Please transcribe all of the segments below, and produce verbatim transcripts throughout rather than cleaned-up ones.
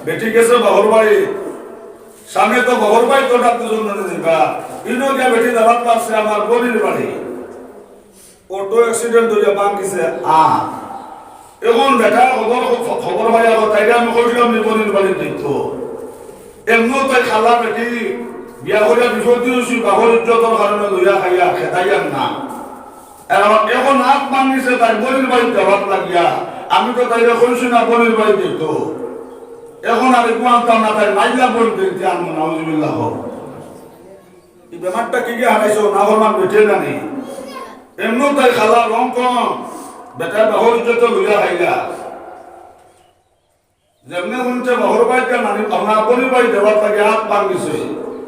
বেটি গেছে বাপর বাড়ি, স্বামী তো বাপর বাড়ি তো ডাকতে জন্য দিবা। ইনো গিয়া বেটি দাওয়াত লাগছে আমার বোনের বাড়ি। অটো অ্যাক্সিডেন্ট হইয়া ভাঙিছে আত। এখন বেটা খবর, খবর পাইয়া কয়, "তাইরে আমি কইছিলাম নি বোনের বাড়ি দেখতো।" এমনও তাই খালা বেটি বিয়া করিয়া বিপদ দিয়েছি, বাপর ইজ্জতর কারণে লইয়া খাইয়া খেদাইয়ার না। এখন, এখন আত ভাঙিছে তাই বোনের বাড়ি যাওয়ার লাগিয়া। আমি তো তাইরে কইছি না বোনের বাড়ি দেখতো। এখন আর একটু আনতাম না, তাই মাইলা বোন দেখতে আনবো না, নাউজুবিল্লাহ হোক। এই বেমারটা কি গিয়ে হারাইছো? না হরমান বেটে না নেই। এমনও তাই খালা রং কম, বেটায় বাপর ইজ্জত লইয়া খাইলা। যেমনে শুনছে বাপর বাড়িতে নানি, আপনার বোনের বাড়ি যাওয়ার লাগে আত ভাঙিছে।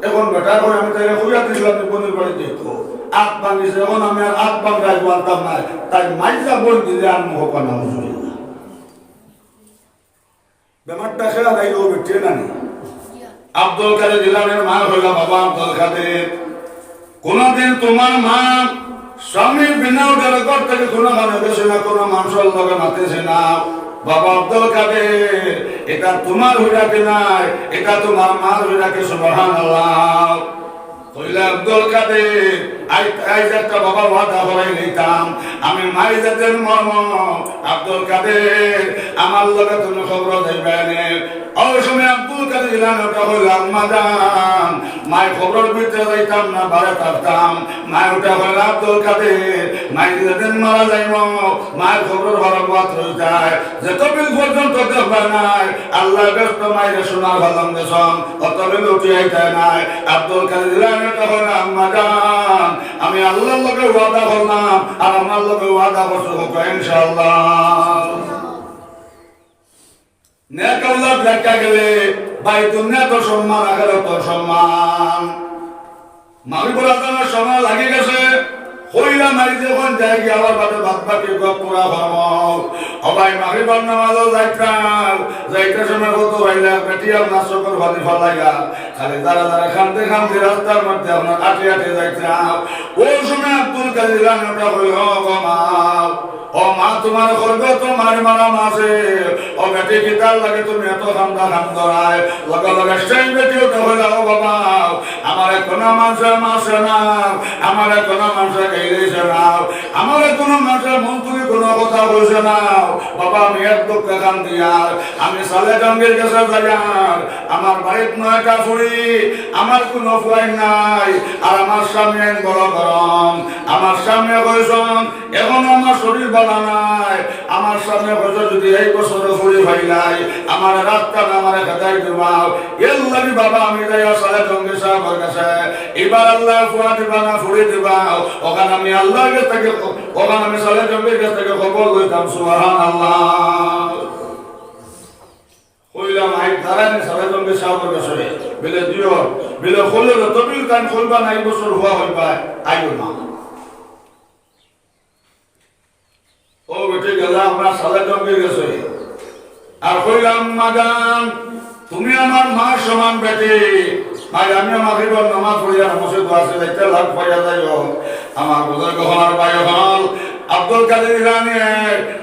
এখন বেটা কয়, "আমি তাইরে কইয়া দিছিলাম, আমি বোনের বাড়ি দেখতো। আত ভাঙিছে, এখন আমি আর আত ভাঙাই পারতাম না।" তাই মাইজা বোন দিলে আর মুখ পানা হুজুরি না। বেমারটা খেয়া নাই, ও বেটে নানি। আব্দুল কাদের জিলানীর মা কইলা, "বাবা আব্দুল কাদের, কোনদিন তোমার মা স্বামীর বিনা অর্ডারে ঘর থেকে কোনোখানে গেছে না, কোনো মানুষের লগে মাতেছে না। বাবা আব্দুল কাদের, এটা তোমার হইরাকে নাই, এটা তোমার মার হইরাকে।" সুবহানাল্লাহ। কইলা, "আব্দুল কাদের, আই-, আইজ একটা বাবা ওয়াদা করাই নিতাম, আমি মাইজাদের মর্ম, আব্দুল কাদের, আমার লগে তুমি খবর যাইবায় নে।" ওই সময় আব্দুল কাদের জিলানী উঠা কইলা, "আম্মা জান, মাই খবরর ভিতরে যাইতাম না, বারে থাকতাম।" মাই উঠা কইলা, "আব্দুল কাদের, মাই যেদিন মারা যাইব, মাই খবরর বরকত রইতায়। যতদিন পর্যন্ত দেখবায় নায়, আল্লাহ ব্যস্ত মাইরে সোনার পালং দেসন, অতদিন উঠি আইতায় নায়।" আব্দুল কাদের জিলানী উঠা কইলা, "আম্মা জান, আমি আল্লাহর লগে ওয়াদা করলাম, আর আমার লগে ওয়াদা করছো, হোক ইনশাআল্লাহ।" নেক আওলাদ রাখিয়া গেলে ভাই দুনিয়াত সম্মান, আখেরাত সম্মান। মাগরিবর আজানর সময় লাগি গেছে, কইলা মাই যখন যাই গিয়া আবার বাদে বাদ বাকি গপ পুরা করমু। ও ভাই, মাগরিবর নামাজও যাইতাম, যাইতে সময় কত ভাইলা বেটি আপনার চকুর পানি ফালাইয়া খালি দাঁড়া দাঁড়া কানতে কানতে রাস্তার মধ্যে আপনার আটি আটি যাইতাম। ওই সময় আব্দুল কাদের জিলানী উঠা কইলা, "ও গো মা, ও মা, তোমার খরগো তো মার মারা মাসে, ও বেটি কিতার লাগি তুমি এত কান্দা কান্দরায়?" লগে লগে সেই বেটি উঠা কইলা, "ও বাবা, আমারে কোনো মানুষে মারছে না, আমারে কোনো মানুষে গাইলাইছে না, আমারে কোনো মানুষে মন তুলি কোনো কথা কইছে না। বাবা, আমি এক দুঃখে কান্দিয়ার, আমি সালে জঙ্গির গেছে যাইয়ার, আমার বাড়িত নয়টা ফুড়ি, আমার কোনো ফুয়াইন নাই, আর আমার স্বামী আইন বড় গরম। আমার স্বামী কইছন, এখন আমার শরীর ভালা নাই, আমার স্বামী কইছন যদি এই বছরও ফুড়ি পাইলাই, আমারে রাখতা না, আমারে খেদাই দিবাও। এর লাগি বাবা আমি যাইয়ার সালে জঙ্গি সাহেবর গেছে, এবার আল্লাহ ফুয়া দিবা না ফুড়ি দিবাও, ওখান আমি আল্লাহর গেছ থাকি, ওখান আমি সালে জঙ্গির গেছ থাকি খবর লইতাম।" সুবহানাল্লাহ। কইলাম, "আই তারা নি সালে জঙ্গি সাহেবর গেছে।" বিলে, "দিও।" বিলে, "কইলে তো তুমি তাই কইবা না, এই বছর ফুয়া পাইবায়, আইও না।" ও বেটি গেলা আমরা সালে জঙ্গির গেছে। আর কইলাম, "আম্মা জান, তুমি আমার মার সমান বেটি।" ভাই, আমিও মাগরিবর নামাজ পড়িয়া মসজিদ আছে, যাইতে লাগ পাইয়া যাইও। আমার বুজুর্গ হকল, ভাই হকল, আব্দুল কাদের জিলানী,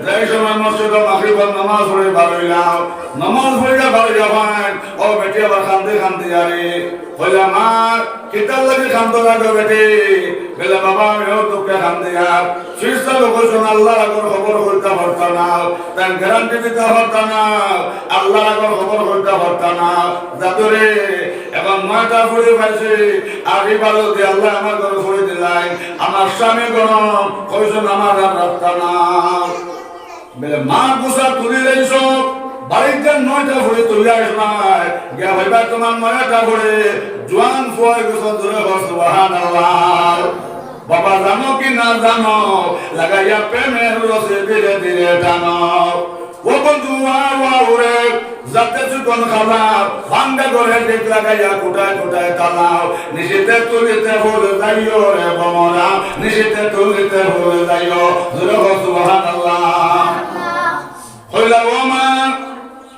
যাই সময় মসজিদো মাগরিবর নামাজ পড়ি বার অইলাম, নামাজ পড়িয়া বার অইয়া ভাই, ও বেটি আবার কান্দি কান্দি আরে, কইলা, "মা, কিতার লাগি কান্দরায় গো বেটি?" বলে, "বাবা, আমিও দুঃখে কান্দিয়ার।" ফিরিস্তা লোক কইছন, "আল্লাহর আগর খবর কইতা পারতা না, তাই গ্যারান্টি দিতা পারতা না, আল্লাহর আগর খবর কইতা পারতা না। জাদুরে, এখন নয়টা ফুড়ি পাইছি, আর এবার যদি আল্লাহ আমার ঘরে ফুড়ি দিলাই, আমার স্বামী গরম, কইছন আমার আর রাখতা না।" বলে, "মা গুছা তুলি লইছ, বাড়িত নয়টা ফুড়ি তুলি আইছ নাই, গিয়া ভাইবা তোমার নয়টা ফুড়ি, জোয়ান ফুয়া গেছে।" জোরে কও সুবহানাল্লাহ। বাবা জানো কি না জানো, লাগাইয়া প্রেমের রশি ধীরে ধীরে টানো। ও বন্ধু, ওয়া, ওয়া, ওরে, যাতে চিকন খালা, ভাঙ্গা ঘরে দিক লাগাইয়া কোঠায় কোঠায় তালাও। নিশিতে তুলিতে ফুল যাইও রে ভ্রমরা, নিশিতে তুলিতে ফুল যাইও। জোরে কও সুবহানাল্লাহ। কইলা, "ও মা,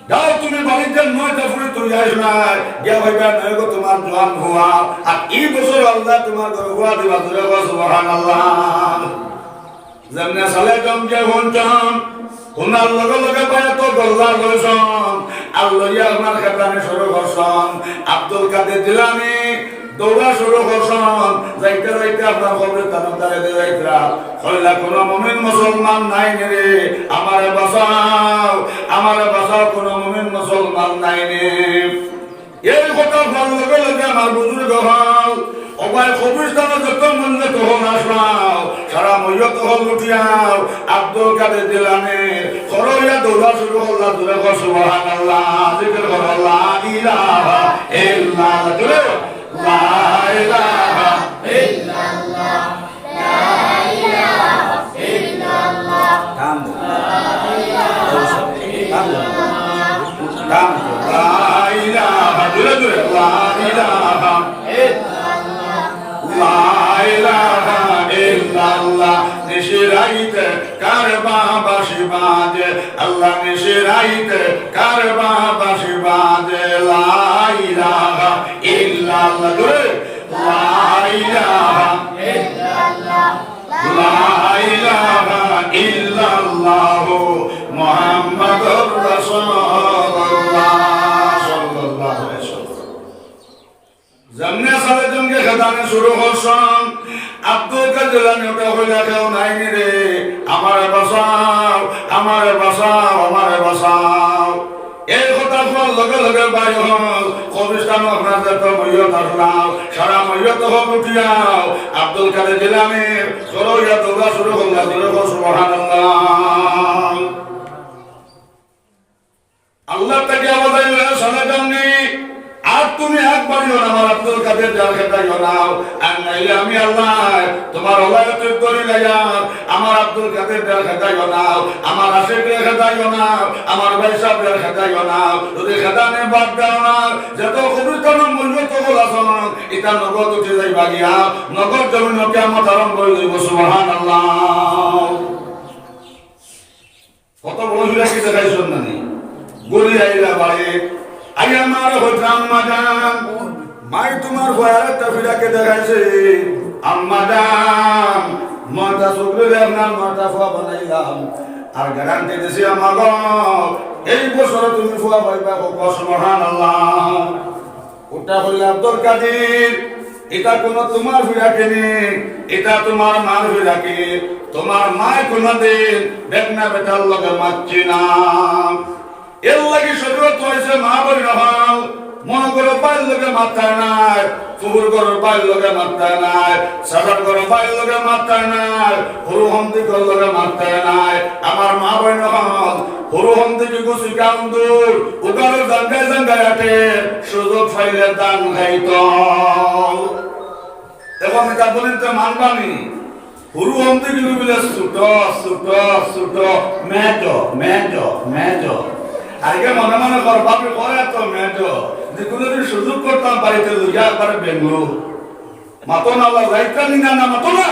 যাও তুমি বাড়িত নয়টা ফুড়ি তুলি আইছ নাই, গিয়া ভাইবা নয় গো তোমার জোয়ান ফুয়া, আর এই বছর আল্লাহ তোমার ঘরে ফুয়া দিবা।" জোরে কও সুবহানাল্লাহ। যেমনে সালে জঙ্গি হুনছন, হুনার লগে লগে ভাইয়া তো গল্লা লইছন। আর লইয়া আপনার খেদানি শুরু করছইন। আব্দুল কাদের জিলানী দৌড়া শুরু করছইন। যাইতে যাইতে আপনার কবরস্থানর ধারে দিয়া যাইতরা। কইলা, "কুনু মুমিন মুসলমান নাই নি রে, আমারে বাঁচাও, আমারে বাঁচাও, কুনু মুমিন মুসলমান নাই নি।" এই কথা কওয়ার লগে লগে আমার বুজুর্গ অকল, ও ভাই, কবরস্থানো যত মইয়ত অকল আছলাও, সারা মইয়ত অকল উঠিয়াও, আব্দুল কাদের জিলানীর খরো অইয়া দৌড়া শুরু করলা, জোরে কও সুবহানাল্লাহ, জিকির করো লা ইলাহা ইল্লাল্লাহ, জোরে, লা ইলাহা ইল্লাল্লাহ। কাম দে। কাম দে। কাম দে। লা ইলাহা, জোরে জোরে, লা ইলাহা। লা ইলাহা ইল্লাল্লাহ। নিশি রাইতে কার বাঁশি বাজে, আল্লাহ নিশি রাইতে কার বাঁশি বাজে। লা ইলাহা ইল্লাল্লাহ। জোরে। লা ইলাহা ইল্লাল্লাহ। লা ইলাহা ইল্লাল্লাহু মুহাম্মাদুর রাসূলুল্লাহ সাল্লাল্লাহু আলাইহি ওয়াসাল্লাম। যেমনে সালে জনকে খেদানি শুরু করছইন, আব্দুল কাদের জিলানী উঠা কইলা, "কেউ নাই নি রে, আমারে বাঁচাও, আমারে বাঁচাও, আমারে বাঁচাও।" এই কথা কওয়ার লগে লগে ভাই অকল, কবরস্থানো আপনার যত মইয়ত আছলাও, সারা মইয়ত অকল উঠিয়াও, আব্দুল কাদের জিলানীর খরো অইয়া দৌড়া শুরু করলা, জোরে কও সুবহানাল্লাহ। আল্লাহ তাকে আওয়াজ আইলো, "এ সালে জনকে, আর তুমি একবারও আমার আব্দুল কাদের জিলানীরে খেদাইও না, আর নাইলে আমি আল্লায় তুমার অলায় তুই ধরি লইয়ার, আমার আব্দুল কাদের জিলানীরে খেদাইও না, আমার আশিকরে খেদাইও না, আমার ভাইসাবরে খেদাইও না। যুদি খেদানি বাদ দেও না, যত কবরস্থানো মইয়ত অকল আছইন, ইতা নগদ উঠি যাইবা গিয়া, নগদ জমিনো কিয়ামত আরম্ভ অই যাইবো।" সুবহানাল্লাহ। কত বড় ফিরাকি দেখাইছইন না নি? ঘুরি আইলা বাড়ি, আইয়া মারে কইতরা, "আম্মা জান, মাই তুমার ফুয়ারে একটা ফিরাকি দেখাইছে। আম্মা জান, নয়টা চউখরে আপনার নয়টা ফুয়া বানাইলাম, আর গ্যারান্টি দিছি আম্মা গো, এই বছরও তুমি ফুয়া পাইবা।" কও সুবহানাল্লাহ। উঠা কইলা, "আব্দুল কাদের, ইতা কুনু তুমার ফিরাকি নি, ইতা তুমার মার ফিরাকি। তুমার মায় কুনুদিন বেগনা বেটার লগে মাতছে না। এরলাগি শরিয়ত অইছে মা বইন অকল, মনো করো ভাইর লগে মাততায় নায়, ফুফুর ঘরর ভাইর লগে মাততায় নায়, চাচার ঘরর ভাইর লগে মাততায় নায়, হুরু হন্দিকর লগে মাততায় নায়।" আমার মা বইন অকল, হুরু হন্দিকি গুছি কান্দুর, উগারো জাঙ্গায় জাঙ্গায় আটের, সুযোগ পাইলে ধান খাইতো। অখন ইতা বলিন তো মানবা নি? হুরু হন্দিকি বুলে ছোট, ছোট, ছোট, মেজো, মেজো, মেজো। আগে মনে মনে কর, ভাবি করে তো মেজো। যে কুনুদিন সুযোগ করতাম বাড়িতে লইয়া একবারে বেঙ্গলো। মাতো না, আল্লাহ যাইতা নি না, না মাতো না।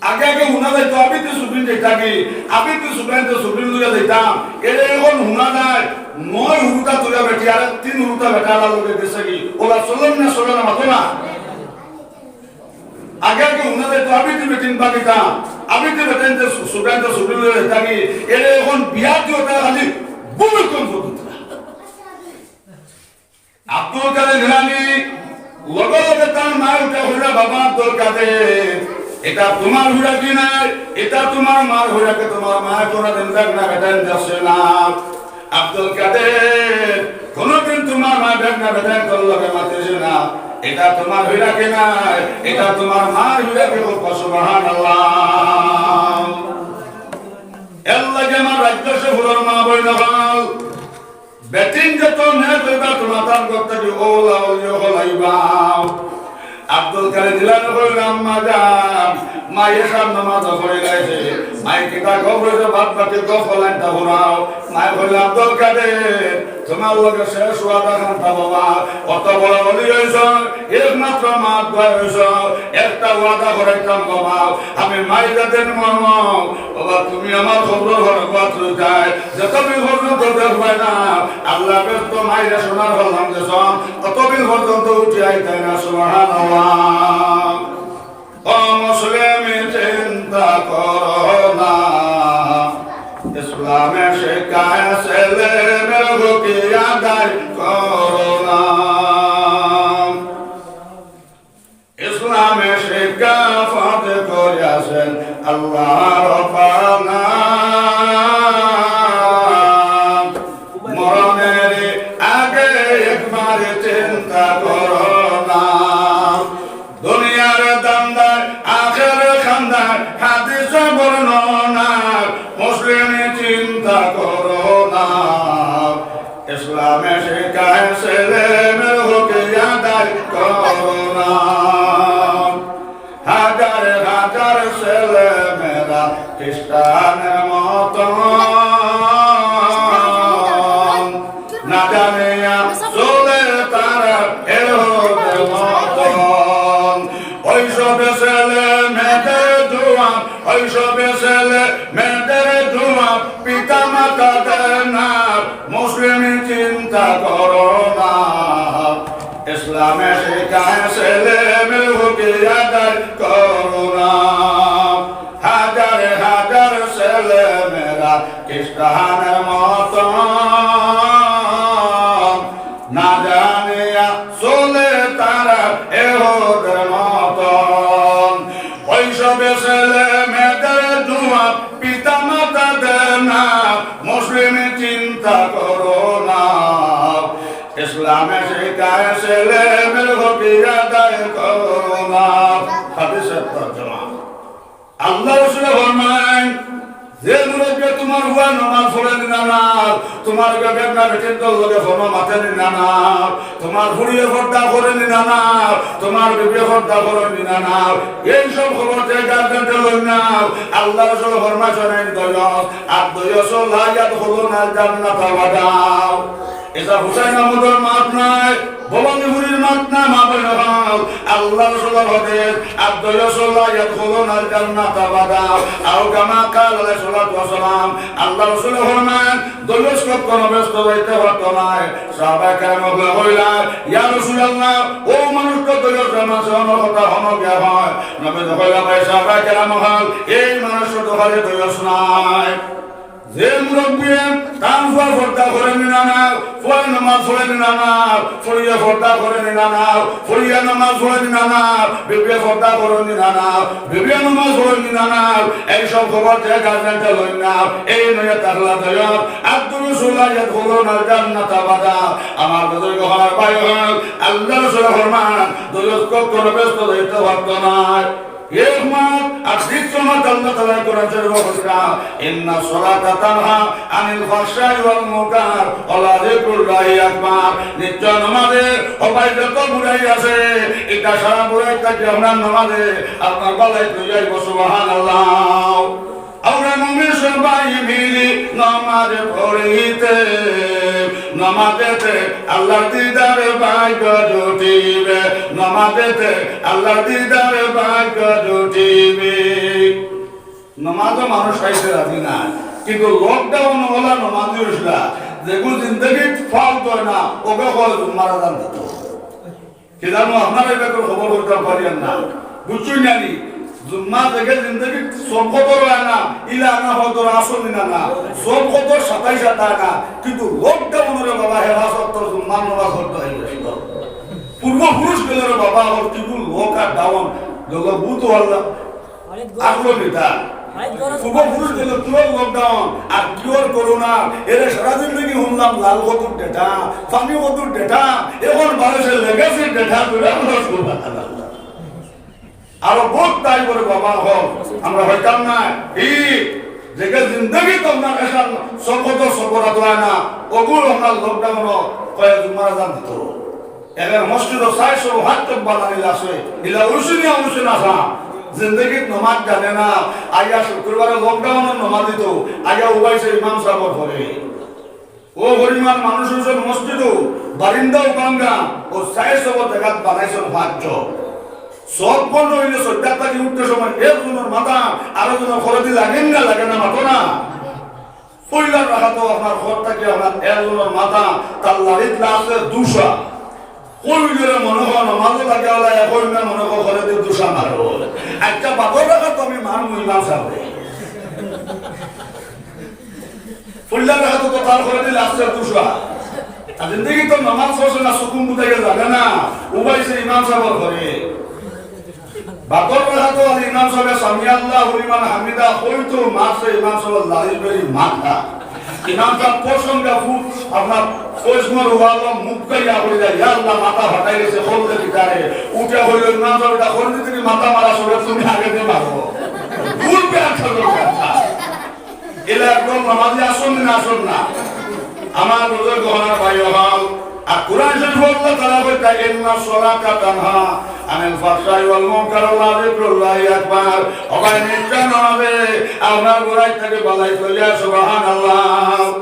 আগে আগে হুনা যাইতো, আবিতে সুবিন যাইতাগি, আবিতে সুবিন তো সুবিন লইয়া যাইতাম। এরে অখন হুনা যায়, নয় হুরুতা তুইয়া বেটি, আর তিন হুরুতা বেটা আলার লগে গেছেগি। ওলা চলইন না, চলইন না, মাতো না। আগে আগে হুনা যাইতো, আবিতে বেটিন বাগিতাম, আবিতে বেটিন তো সু-, সুবিন তো সুবিন লইয়া যাইতাগি। এরে অখন বিয়া দিও তা খালি ভূমিকম্প দিতা। আব্দুল কাদের জিলানী লগে লগে তার মায় উঠা কইলা, "বাবা আব্দুল কাদের, ইতা তুমার ফিরাকি নায়, ইতা তুমার মার ফিরাকি, তুমার মায় কুনুদিন বেগনা বেটাইন দেখছে না।" আব্দুল কাদের, কুনুদিন তুমার মায় বেগনা বেটাইন্তর লগে মাতিছে না, ইতা তুমার ফিরাকি নায়, ইতা তুমার মার ফিরাকি। কও সুবহানাল্লাহ। এরলাগি আমার রাজ্য সফরর মা বইন অকল, বেটিন যত নেক অইবা, তুমার তান ঘর থাকি অউলা অউলি অকল আইবা। আব্দুল কাদের জিলানী কইলা, "আম্মা জান, মায়ে এশার নামাজ পড়ি লাইছে, মায়ে কিতা গফ অইছে, বাদ বাকি গফ অলাইন তা হুনাও।" মায়ে কইলা, "আব্দুল কাদের, তুমার লগে শেষ ওয়াদা খান তা বাবা, অত বড় অলি অইছো, একমাত্র মা দোয়া অইছো, একটা ওয়াদা করাইতাম বাবা, আমি মাইরা দেন মরমু, বাবা তুমি আমার কবরর হরকত অইতায়।" যতদিন পর্যন্ত দেখবায় না, আল্লাহ বেস্ত মাইরা সোনার হলাম দেশম, ততদিন পর্যন্ত উঠি আইতায় না। সুবহানাল্লাহ। ও মুসলিম, চিন্তা করো না, ইসলামে শিখায় ছেলে মেয়ে আদায় করো না। ইসলামে শিক্ষা ফরজ করিয়াছেন আল্লাহ রব্বানা। মরণের আগে একবার চিন্তা করো না। দুনিয়ার ধান্দায়, আখের খান্দায়, হাদিস বর্ণনা, মুসলিম চিন্তা করো না। ইসলামে শিক্ষায় ছেলে মেয়ের হক আদায় করো না। হাজার হাজার ছেলে মেয়েরা খ্রিস্টানের মতন, না জানিয়া চলে তারা এহুদের মতন। ওইসব ছেলে মেয়েদের জবাব, ওইসব ছেলে মেয়েদের জবাব পিতা মাতা দেয় না। মুসলিম চিন্তা করো না, ইসলামে শিক্ষায় ছেলে মেয়ের হক আদায় করো না। হাজার হাজার ছেলে মেয়েরা খ্রিস্টানের মতন, না জানিয়া চলে তারা এহুদের মতন। ওইসব ছেলে মেয়েদের জবাব পিতা মাতা দেয় না। মুসলিম চিন্তা করো না, ইসলামে শিক্ষায় ছেলে মেয়ের হক আদায় করো না। হাদিসের তর্জমা। আল্লাহ রসুলে ফরমাইন, যে মুরব্বিয়ে তুমার পুয়ায় নমাজ পড়ে নি না না, তুমার বেটা বেটিন্তর লগে ফোনো মাতে নি না না, তুমার ফুড়িয়ে পর্দা করে নি না না, তুমার বিবিয়ে পর্দা করে নি না না, এইসব খবর যে গার্জেন্টে লই না। আল্লাহ রসুলে ফরমাইছইন, দয়স আর দয়স লা ইয়াদখুলুনাল জান্নাতা আবাদা। ইটা হুসাইন আহমদর মাত নায়, ভবানীপুরীর মাত নায়, মা বইন অকল। আল্লাহ রসুলর হাদিস, আর দয়স লা ইয়াদখুলুনাল জান্নাতা আবাদা। আও কামা ক্বালা আলাইহিস সালাতু ওয়াস সালাম, আল্লাহ রসুলে ফরমাইন, দয়স কখনো বেহেস্তো যাইতে পারতো নায়। সাহাবায়ে কেরাম অকলে কইলা, ইয়া রাসূলুল্লাহ, অউ মানুষ তো দয়স, আমার কথা হুনো গিয়া কয়। নবীজি কইলা, ভাই সাহাবায়ে কেরাম অকল, এই মানুষ তো খালি দয়স নায়। যে মুরব্বিয়ে তান পুয়া পর্দা করে নি না না, পুয়ায় নমাজ পড়ে নি না না, ফুড়িয়ে পর্দা করে নি না না, ফুড়িয়ে নমাজ পড়ে নি না না, বিবিয়ে পর্দা করে নি না না, বিবিয়ে নমাজ পড়ে নি না না, এইসব খবর যে গার্জেন্টে লই না, এই নয় তাকলা দয়স, আর দুরুস লা ইয়াদখুলুনাল জান্নাতা আবাদা। আমার বুজুর্গ অকল, ভাই অকল, আল্লাহ রসুলে ফরমাইন, দয়স কখনো বেহেস্তো যাইতে পারতো নায়। এক মাত আর দ্বিতীয় মাত আল্লাহ তাআলা কোরআন শরীফে বলছেন, ইন্নাস সালাতা তানহা আনিল ফাহশাই ওয়াল মুনকার ওয়া লাযিকরুল্লাহি আকবার। নিশ্চয় নমাজে হবাই যত বুরাই আছে, ইটা সারা বুরাই থাকি আপনার নমাজে আপনার বালাই অইয়া যাইবো। সুবহানাল্লাহ। আমরা মুমিন সবাই মিলি নমাজ পড়িতে, নমাজেতে আল্লাহর দিদার ভাগ্য জুটিবে, নমাজেতে আল্লাহর দিদার ভাগ্য জুটিবে। নমাজও মানুষ আইতে রাজি না, কিন্তু লকডাউন অলা নমাজি অইলা, যেগু জিন্দেগিত ফাউত অয় না, অগু কয় জুম্মার আজান দিতো। কি জানো, আপনারা ইটা খবর করতাম পারিয়ার না, বুঝছইন না নি? জুম্মা যেগু জিন্দেগিত সব কদর অয় না, ইলা আনা কদর আসল নি না না, সব কদর সাতাইশ আটা না, কিন্তু লকডাউনরে বাবা হে পাঁচ ওয়াক্ত জুম্মার নমাজ পড়তে অইগেছে। পূর্বপুরুষ গেলরে বাবা, অর কিগু লক আর ডাউন গেল বুঝতো পারলাম। আসলো নি তা? পূর্বপুরুষ গেল কিওর লকডাউন আর কিওর করোনা, এরে সারা জিন্দেগি হুনলাম লাল কদুর ডেটা, পানি কদুর ডেটা, এখন বাংলাদেশের লেগেসি ডেটা তুলে আমরা সুবহানাল্লাহ। আরো বহুত তাই করে বাবা হল, আমরা হইতাম না। এই যেগু জিন্দেগিত আপনার এসান সব কদর সবরাত অয় না, অগুলো আপনার লকডাউন কয়ে জুম্মার আজান দিতো। এবার মসজিদও চাইরশো হাত বানানিল আছে, ইলা উসুনিয়া উসুন আসা। জিন্দেগিত নমাজ জানে না, আইয়া শুক্রবারে লকডাউনর নমাজ দিতো, আইয়া উবাইছে ইমাম সাবর ঘরো। অউ পরিমাণ মানুষ অইছে মসজিদও, বারিন্দাও ভাঙ্গা, অউ চাইরশো জাগাত বানাইছইন পাঁচশো। সব বন্ধ অইলে সজ্জাত থাকি উঠতে সময় একজনর মাথা আরোজনর খরদি লাগে না, লাগে না, মাতো না? পয়লা রাকাতো আপনার ঘর থাকি আপনার একজনর মাথা তার লাড়িত লাগছে দুশা। কই গেলে মনে হয় নমাজও লাগে ওলা, এখন না মনে হয় ঘরে দিয়ে দুশা মারো। আচ্ছা, বাদর রাকাতো আমি মারমু ইমাম সাবরে। পয়লা রাকাতো তো তার ঘরে দিয়ে লাগছে দুশা। আর জিন্দেগিত তো নামাজ পড়ছে না, সুকুন বুঝাইয়া জানে না, উবাইছে ইমাম সাবর ঘরে। বাদর রাকাতো আলী ইমাম সাবে সামি আল্লাহু লিমান হামিদা কইতো মারছে ইমাম সাবর লাড়ির বেড়ি মাথা। ইমাম সাব প্রসঙ্গে ফুট আপনার কইসমর ওয়ালো মুখ কাইয়া কইলা, "ইয়া আল্লাহ, মাথা ফাটাই গেছে, খোল দে ভিতরে।" উঠে কইল, "ইমাম সাব, ইটা খোল দিতে কি মাথা মারা সবে তুমি আগে দিয়ে মারো।" ভুল ব্যাখ্যা করবে। এলা একদম নামাজি আসল না, আসল না। আমার বুজুর্গ অকল, ভাই অকল, আর কোরআন শরীফ আল্লাহ তাআলা কইতা, "ইন্নাস সালাতা তানহা আনিল ফাহশাই ওয়াল মুনকার ওয়া লাযিকরুল্লাহি আকবার।" ও ভাই, নিশ্চয় নামাজে আপনার বুরাই থাকি বালাই কইয়া, সুবহানাল্লাহ।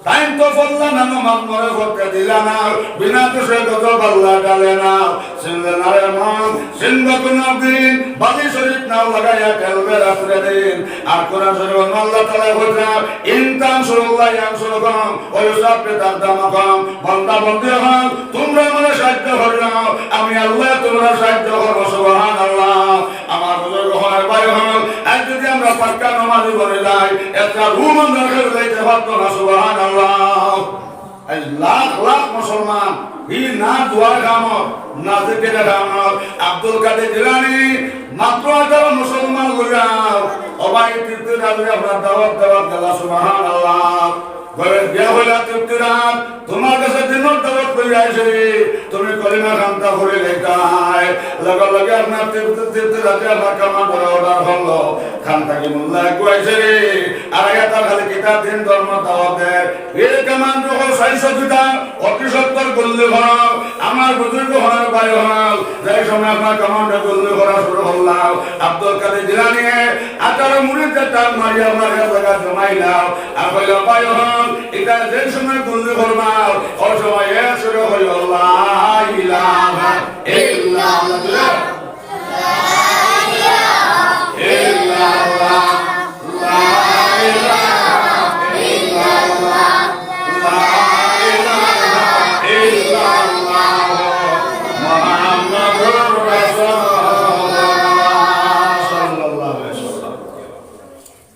তাইন তো পড়লা না, নামাজ মরে পড়তে দিলা না, বিনা দোষে গজব আল্লাহ ডালে না। চিনলে না রে মন, চিনবা কোন দিন, বাজি শরীফ নাও লাগাইয়া খেলবে রাত্রে দিন। আর কোরআন শরীফ আল্লাহ তাআলা কইতা, "ইন তানসুরুল্লাহ ইয়ানসুরকুম ওয়া ইউসাব্বিত আকদামাকুম।" বান্দা বান্দি অকল, তোমরা আমারে সাহায্য করিও, আমি আল্লাহ তোমরারে সাহায্য করমু। সুবহানাল্লাহ। আমার বুজুর্গ অকল, ভাই অকল, আর যদি আমরা পাক্কা নামাজি বনি যাই, একটা রুম আমরা কেউ লইতে পারতো না। সুবহানাল্লাহ। আইজ লাখ লাখ মুসলমান, ই না দোয়ার কামর, না জিকিরের কামর। আব্দুল কাদের জিলানী মাত্র আঠারো মুসলমান লইয়া, ও ভাই, তৃপ্তিরাজ আপনার দাওয়াত, দাওয়াত গেলা, সুবহানাল্লাহ। ঘরে গিয়া কইলা, "তৃপ্তিরাজ, তোমার কাছে দিনর দাওয়াত লইয়া আইছি, তুমি কলিমা খান্তা পড়ি লইতায়।" লগে লগে আপনার তৃপ্তি, তৃপ্তিরাজে আপনার কমান্ডারে অর্ডার করলো, "খান্তা কি মোল্লা আগুয়াইছে রে, আর এটা খালি কিতা দিন ধর্ম দাওয়াত দে।" এ কমান্ডো চাইছো দুইটা, অতি সত্বর গুল্লি করো। আমার বুজুর্গ অকল, ভাই অকল, যে সময় আপনার কমান্ডো গুল্লি করা শুরু করলাম, আব্দুল কাদের জিলানীয়ে আঠারো মুরিদরে টান মারিয়া আপনার এক জাগা জমাইলাম। আর কইলাম, "ভাই অকল, এটা যে সময় গুল্লি করবায়, ওই সময় এক সুরে কইও, লা ইলাহা ইল্লাল্লাহ।"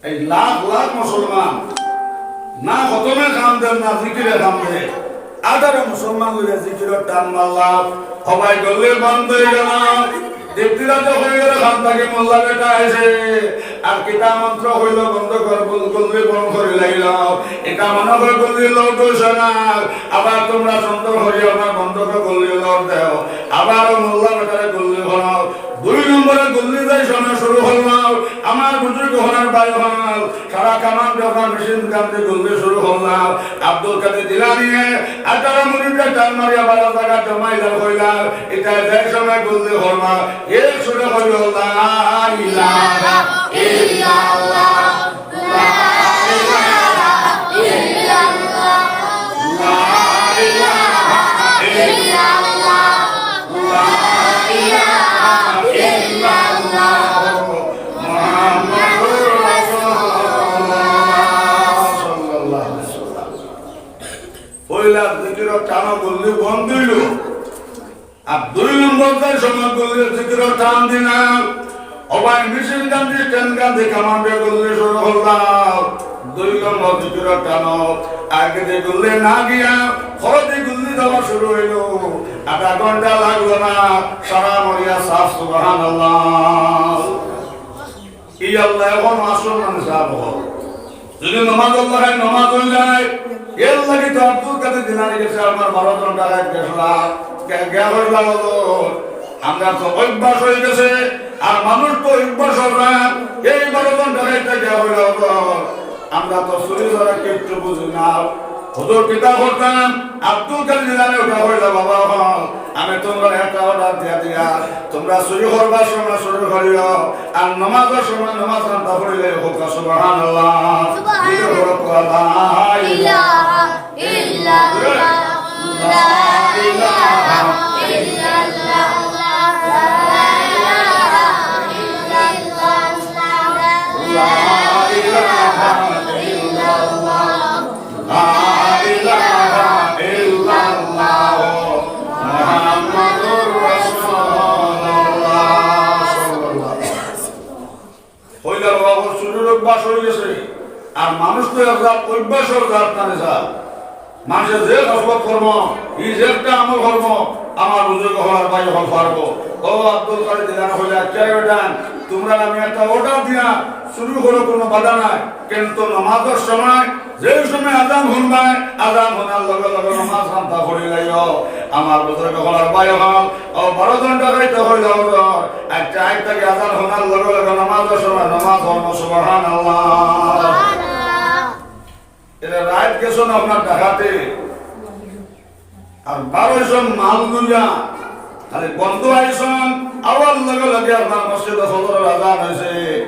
এই লাখ লাখ মুসলমান না খতমে কাম দেয়, না জিকিরে কাম দেয়। আঠারো মুসলমান লইয়া জিকিরর টান মারলাম, সবাই গুল্লি বন্ধ অই গেল। তৃপ্তিরাজে কই গেল, "খান্তা কি মোল্লা বেটা আইছে, আর কিতা মন্ত্র কইল, বন্ধ কর, গুল্লি বন্ধ করি লাইল।" এটা মনে করে গুল্লি লোড অইছে না, আবার তোমরা সুন্দর করি আমার বন্ধ করে গুল্লি লোড দেও, আবারও মোল্লা বেটারে গুল্লি করো। দুই নম্বরে গুল্লি যাই সময় শুরু করলাম, আমার বুজুর্গ অকল, ভাই অকল, সারা কমান্ডো আপনার মেশিন গান দিয়া গুল্লি শুরু করলাম। আব্দুল কাদের জিলানীয়ে আঠারো মুরিদরে টান মারিয়া বারো জাগা জমাইলা কইলা, এটা যে সময় গুল্লি করবা, এক সুরে কইও, লা ইলাহা ইল্লাল্লাহ, লা ইলাহা ইল্লাল্লাহ, লা ইলাহা ইল্লাল্লাহ, লা ইলাহা ইল্লাল্লাহ, মুহাম্মাদুর রাসূলুল্লাহ সাল্লাল্লাহু আলাইহি ওয়াসাল্লাম। পয়লা জিকিরর টানো গুল্লি বন্ধ অইল, আর দুই নম্বর যে সময় গুল্লি জিকিরর টান দিলাম, ও ভাই, মেশিন গান দি, স্ট্যান্ড গান দি কমান্ডো গুল্লি শুরু করলাম। দুই নম্বর জিকিরর টানো আগে দি গুল্লি না গিয়া, পরে দি গুল্লি দেওয়া শুরু অইল। আধা ঘন্টা লাগলো না, সারা মরিয়া সাফ, সুবহানাল্লাহ। ই আল্লাহ এখন আসল মানে সাফ হল। যদি নমাজ আল্লাহ নমাজ অই যায়, এর লাগি তো আব্দুল কাদের জিলানী গেছে, আমার বারো জন ডাকাইত গেছলা, গে-, গিয়া কইলা, "হুজুর, আমরা তো অভ্যাস অই গেছে, আর মানুষ তো অভ্যাস অই না, এই বারো জন ডাকাইত গিয়া কইলা, হুজুর, আমরা তো চুরি ছাড়া কিচ্ছু বুঝি না।" হুজুর কিতা করতাম? আব্দুল কাদের জিলানী উঠা কইলা, "বাবা, আমি তোমরারে একটা অর্ডার দিয়া দিয়া, তোমরা চুরি করবার সময় চুরি করিও, আর নমাজর সময় নমাজ কান্তা পড়িলে হোক।" সুবহানাল্লাহ। সুবহানাল্লাহ। জোরে বলো, লা ইলাহা ইল্লাল্লাহ, লা ইলাহা ইল্লাল্লাহ, লা ইলাহা ইল্লাল্লাহ, লা ইলাহা ইল্লাল্লাহ। লা ইলাহা ইল্লাল্লাহ মুহাম্মাদুর রাসূলুল্লাহ সাল্লাল্লাহু আলাইহি ওয়াসাল্লাম। কইলা, "বাবা, চুরির অভ্যাস অই গেছে, আর মানুষ তো এক জাত অভ্যাসর জাত নানি স্যার।" মানষে যে খাসলত করবো, ই যে একটা আমল করবো, আমার বুজুর্গ অকল আর ভাই অকল পারবো। ও আব্দুল কাদির জিলানী কইলা, "আচ্ছা বেটা, তুমরারে আমি একটা order দিয়া শুরু করো, কুনু বাধা নাই, কিন্তু নমাজর সময়, যেই সময় আজান হুনবায়, আজান হুনার লগে লগে নমাজ খান্তা পড়ি লাইও।" আমার বুজুর্গ অকল আর ভাই অকল, ও বারো জন ডাকাইতে কইলা, "হুজুর, আচ্ছা, আইজ থাকি আজান হুনার লগে লগে নমাজর সময় নমাজ পড়মু।" সুবহানাল্লাহ। এরা রাইত গেছইন আপনার ডাকাতে, আর বারো জন মাল লইয়া খালি বন্দো আইছইন, আওয়ার লগে লগে আপনার মসজিদো ফজরর আজান অইছে।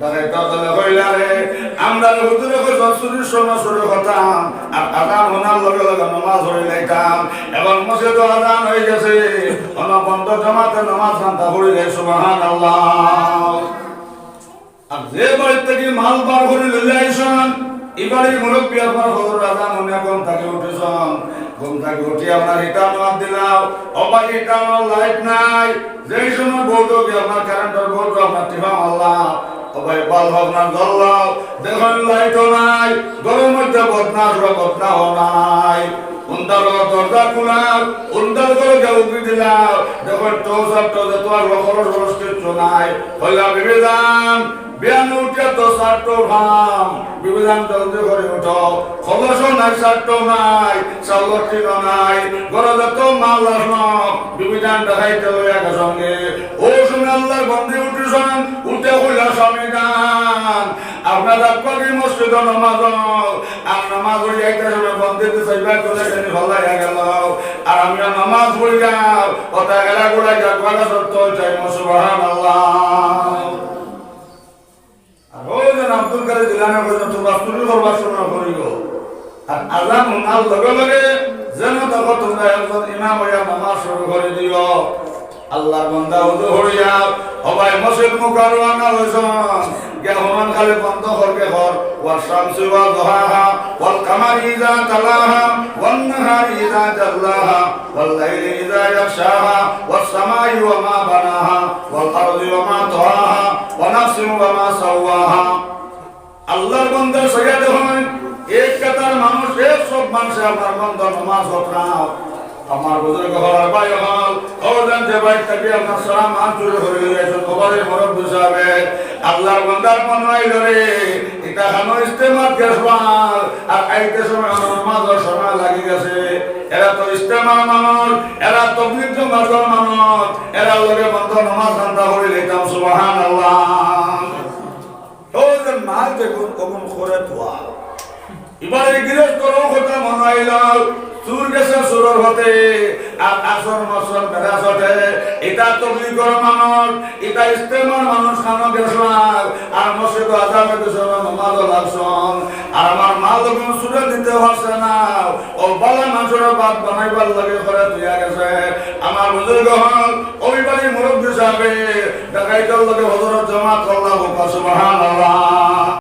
ডাকাইতে অকলে কইলা, "রে, আমরারে হুজুরে কইছইন চুরির সময় চুরি করতাম, আর আজান হুনার লগে লগে নমাজ পড়ি লাইতাম। এখন মসজিদো আজান অই গেছে, অনো বন্দো জমাতে নমাজ খান্তা পড়ি লাইমু।" সুবহানাল্লাহ। আর যে বাড়ির থাকি মাল বার করি লইয়া আইছইন, ই বাড়ির মুরব্বি আপনার ফজরর আজান হুনিয়া ঘুম থাকি উঠছইন, ঘুম থাকি উঠি আপনার heater অন দিলা, ও ভাই heater অন, light নাই, যেই সময় board-ও গিয়া আপনার current-র board-ও আপনার টিপা মারলা, ও ভাই bulb আপনার জ্বললা, দেখইন light-ও নাই, ঘরর মধ্যে বদনা আসলো, বদনাও নাই। উন্দার দরজা খুলা, উন্দার ঘরো গিয়া উকি দিলা, দেখইন torch আর torch, তোমার খরচ খরচ কিচ্ছু নাই। কইলা, "বিবি জান, বিয়ানে উঠিয়া তো চারটো ফাম, বিবি জান জলদি করি উঠো, খরচও নাই, চারটো নাই, চাউলর টিনও নাই, ঘরো যত মাল আসলো, বিবি জান ডাকাইতে লইয়া গেছইন গি।" ও সময় আল্লার বন্দি উঠছইন, উঠে কইলা, "স্বামী জান, আপনার রাখবা কি মসজিদো নমাজ?" আর নমাজ পড়ি আইতে সময় বন্দিতে চাইবা করে কেন ফালাইয়া গেল। আর আমিও নমাজ পড়ি যাও, কথা গেলা গুলা যা, কথা সত্য চাই, সুবহানাল্লাহ। আর ওই যে আব্দুল কাদির জিলানী কইছইন, "তোমরা চুরি করবার সময় করিও।" আর আজান হুনার লগে লগে যেন তখন তোমরা একজন ইমাম অইয়া নমাজ শুরু করি দিও। আল্লার বন্দা উজু করিয়া, ও ভাই, মসজিদ মুখা রওয়ানা অইছইন। গিয়া হুনইন খালি বন্দ করকে কর, "والشمس وضحاها، والقمر إذا تلاها، والنهار إذا جلاها، والليل إذا يغشاها، والسماء وما بناها، والأرض وما طحاها، ونفس وما سواها।" আল্লার বন্দা সইয়া দেখইন, এক কাতার মানুষ, এক সব মানুষে আপনার বন্দা নমাজ হতরা। আমার বুজুর্গ অকল আর ভাই অকল, ও জান যে বাড়ি থাকি আপনার সারা মাল চুরি করি লইয়া আইছইন, ও বাড়ির মুরব্বি সাবে, আল্লার বন্দার মনো অইলো রে, ইতা খানো ইজতেমাত গেছইন, আর আইতে সময় আমার নমাজর সময় লাগি গেছে। এরা তো ইজতেমার মানুষ, এরা তবলিগ জমাতর মানুষ, এরার লগে বন্দা নমাজ খান্তা পড়ি লাইতাম, সুবহানাল্লাহ। ওই যে মাল যেগুন অগুন করে থুয়া। ইবারে গিরস্তর কথা মনো আইলো, চুর গেছে চুরর হতে, আর আসর মসর বেড়া চটে, ইতা তবলিগর মানুষ, ইতা ইজতেমার মানুষ খানো গেছইন, আর মসজিদো আজান দিছইন, নমাজও লাগছইন, আর আমার মাল অগুন চুরে নিতে পারছে না, ও বালা মানুষর ভাত বানাইবার লাগি করে থুইয়া গেছে। আমার বুজুর্গ অকল, ওই বাড়ির মুরব্বি সাবে, ডাকাইতর লগে হজরত জমাত করলা, বলবা সুবহানাল্লাহ।